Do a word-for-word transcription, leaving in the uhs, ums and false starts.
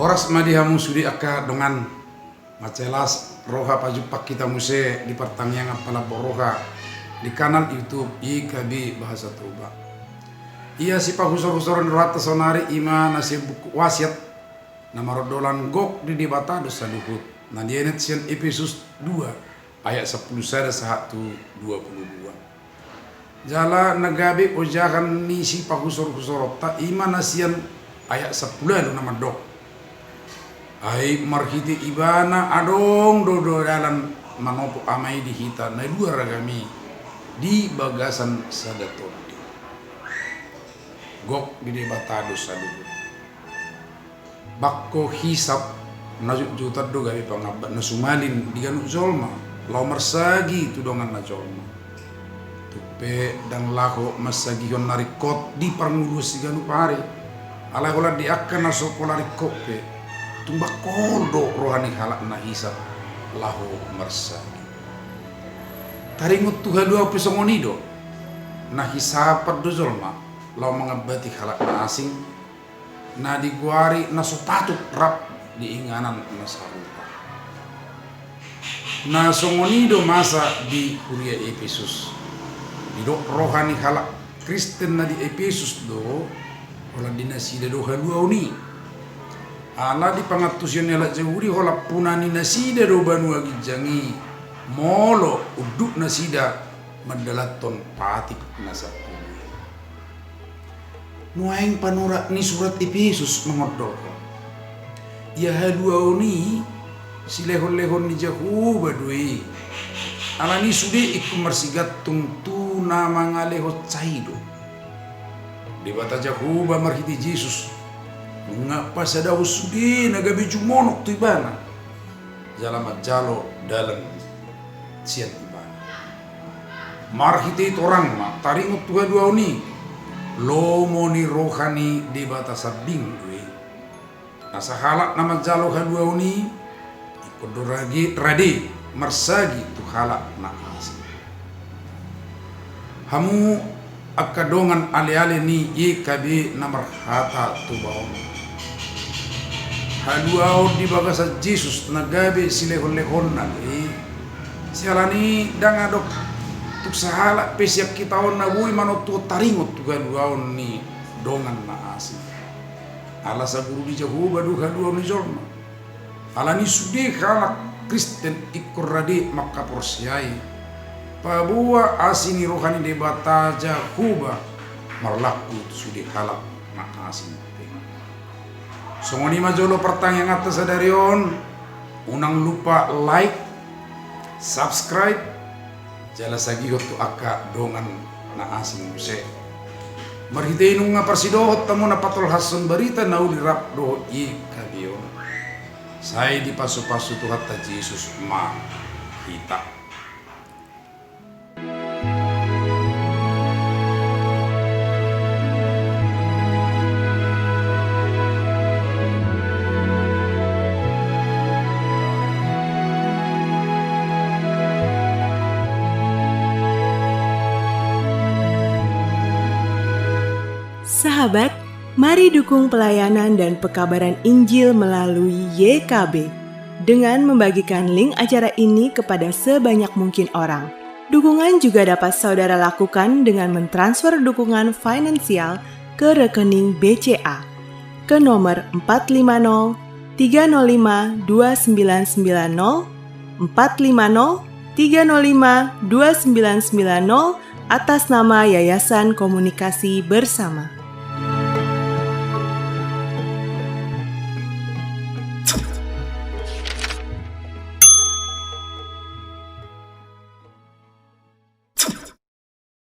Horas ma di hamu sude angka dongan. Mansai las roha pajumpang hita muse di partangiangan Palambok Roha di kanal YouTube Y K B Bahasa Toba. Ia sipahusor-husoron ni rohanta saonari i ma na sian buku Wasiat, na marhordolan gok di Debata do saluhut, na nienet sian Epesus dua ayat sampulu sada sahat tu dua pulu dua. Jala na gabe ojahan ni sipahusor-husoronta i ma na sian ayat sampulu ualu na mandok: Ai marhite Ibana adong do dalan manopo Ama i di hita na dua ragam i di bagasan sada tondi. Gok di Debata do saluhut. Bangko hisap na jotjotan do gabe pangambat na sumalin di ganup jolma laho marsagi tu donganna jolma. Tung pe ndang laho mansagihon na ringkot di parngoluon siganup ari. Alai holan di angka na so pola ringkot pe, tung bangkohol do roha ni halak na hisap laho marsagi. Taringot tu haluaon pe songon i do, na hisapan do jolma laho mangambati halak na asing, na digoari na so patut rap di inganan na sarupa. Na songon i do masa di huria Epesus. Didok roha ni halak Kristen na di Epesus do, holan di nasida do haluaon i. Ala di pangantusion ni halak Jahudi, holan puna ni nasida do banua ginjang i, molo unduk nasida mandalanhon patik na sampulu i. Nuaeng panurat ni surat Epesus mangondokhon, ia haluaon i silehon-lehon ni Jahowa do i. Alani i sude ingkon marsigantung tu na mangalehon sai do. Debata Jahowa marhite Jesus nunga pasadahon sude na gabe jumonok tu Ibana jala manjalo dalan sian Ibana. Marhite i torang ma taringot tu haluaon i, lomo ni roha ni Debata sambing do i. Na sahalak na manjalo haluaon i ingkon do rage, rade marsagi tu halak na asing. Hamu angka dongan ale-ale ni Y K B na marhata Toba on, haluaon di bagasan Jesus na gabe silehon-lehonna do i. Siala ni i ndang adong tung sahalak pe sian hita on na boi manontuhon taringot tu haluaon ni dongan na asing. Ala saguru ni Jahowa do haluaon ni jolma. Alani i sude halak Kristen ingkon rade mangkaporseai, paboa asi ni roha ni Debata Jahowa marlaku tu sude halak na asing pe. Songon i ma jolo partangianganta sadari on, unang lupa like, subscribe, jala sagihon tu angka dongan na asing muse. Marhite i nunga parsidohot hamu na patolhashon barita na uli rap dohot Y K B on. Sai dipasu-pasu Tuhanta Jesus ma hita. Sahabat, mari dukung pelayanan dan pekabaran Injil melalui Y K B dengan membagikan link acara ini kepada sebanyak mungkin orang. Dukungan juga dapat saudara lakukan dengan mentransfer dukungan finansial ke rekening B C A ke nomor empat lima nol tiga nol lima dua sembilan sembilan nol, empat lima nol tiga nol lima dua sembilan sembilan nol, atas nama Yayasan Komunikasi Bersama.